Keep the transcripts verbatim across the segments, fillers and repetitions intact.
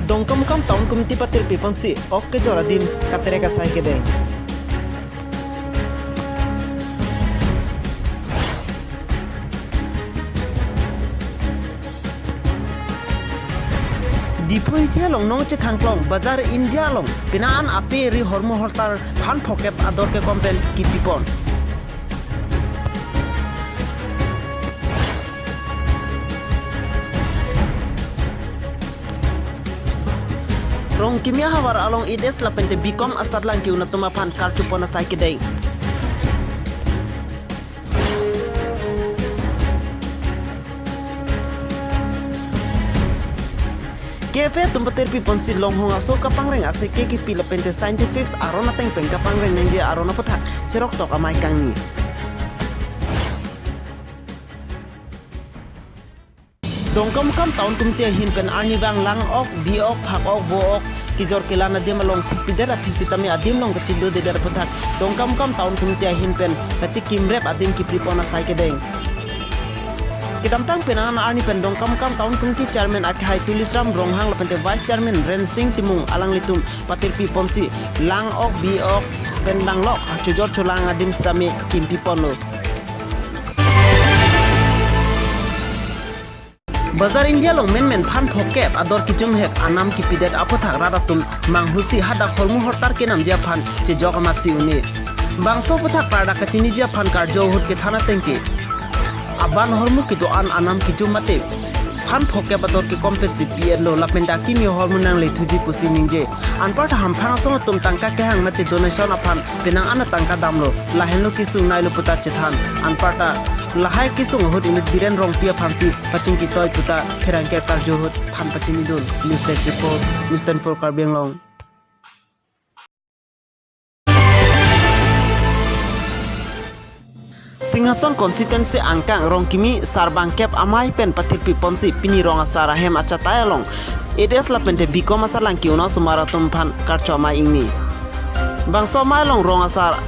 Dongkamukam Town Committee patirpi ponsi ok kejor adim katerek asai kedeng. Diphu hithi along nong chethangklong Bazar India along penang an ape ri hormu hortar phan phokep ador kekom pen kipipon. Rongkimi ahavar along eight S lapente B.Com asatlang ke-un atum aphan karchupon asai kedeng. K F A atum patirpi ponsi longhong aso kapangreng asai ke kipi lapente scientific aron ateng pen kapangreng nangji aron aputhak cheroktok amei kangni. Dongkamukam Town Committee ahin pen arnivang lang-ok, bi-ok, phak-ok, vo-ok kejor kelang adim along thikpidet aphi sitame adim along kachingdudedet aputhak Dongkamukam Town Committee ahin pen kachikimrep adim kipripon asai kedeng. Kedamtang penang an arni pen Dongkamukam Town Committee Chairman akehai Tulisram Ronghang lapente Vice Chairman Rensing Timung alanglitum patirpi ponsi lang-ok, bi-ok pen langlok chojor cholang adim sitame kimpiponlo. Bazar India along menmen phan phokep ador kejumhek anam kipidet aputhak rat atum manghusi hadak hormu hortar kenamji aphan chejok amatsi un-e. Bangso aputhak pardak kachiniji aphan karjo ahut kethan ateng ke aban hormu kedo-an anam kejum mate phan phokep ador kekom pensi pi-etlo, lapen dak kimi hormu nangle thuji pusi ningje. Anparta hamphang asong atum tangka kehang mate donation aphan penang an atangka damlo, lahenlo kesung nailo puta chethan. Anparta lahai kesung ahut inut Biren Rongpi aphansi pachingki toi puta pherangke karjo ahut than pachinidun. News Desk Report, News twenty-four Karbi Anglong. Singhason constituency angkang Rongkimi sarbangkep amei pen patirpi ponsi pini rong asar ahem achatai along eight S lapente B.Com asatlang ke-un osomar atum aphan karcho amei ingni. Bangso amei along rong asar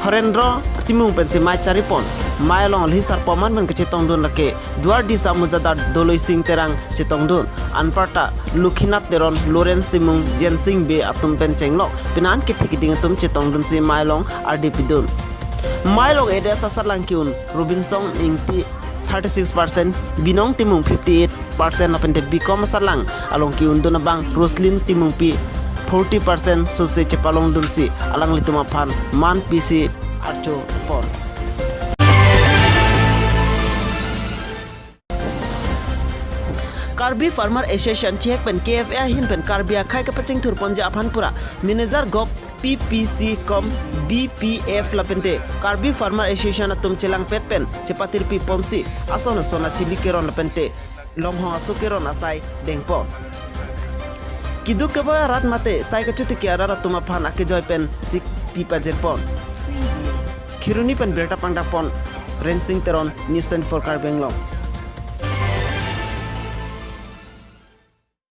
Horendro Timung pensi mei charipon. Mei along alhi sarpo aman pen kachetongdun lake Duardisa Mojadar Doloi Sing Terang chetongdun. Anparta Lokhinath Teron, Lawrence Timung, Jensing Bey atum pen chenglok penang an kethe keding atum chetongdunsi mei along ardi pidun. Mei along eight S asatlang ke-un Robinson Ingti thirty-six percent, Binong Timung fifty-eight percent lapente B.Com asatlang along ke-undun abang Roslyn Timungpi forty percent sose chepalongdunsi alanglitum aphan man pisi archopon. Karbi Farmer Association chihek pen K F A ahin pen Karbi akhei kapachingthurponji aphan pura Manager Gov P P C cum B P F lapente Karbi Farmer Association atum chelangpet pen chepatirpi ponsi ason ason achili keron lapente longhong aso keron asai dengpon. Keduk keboi arat mate sai kachotiki arat atum aphan akejoi pensi pipajirpon. Kheroni pen birta pangdakpon Rensing Teron, News twenty-four Karbi Anglong.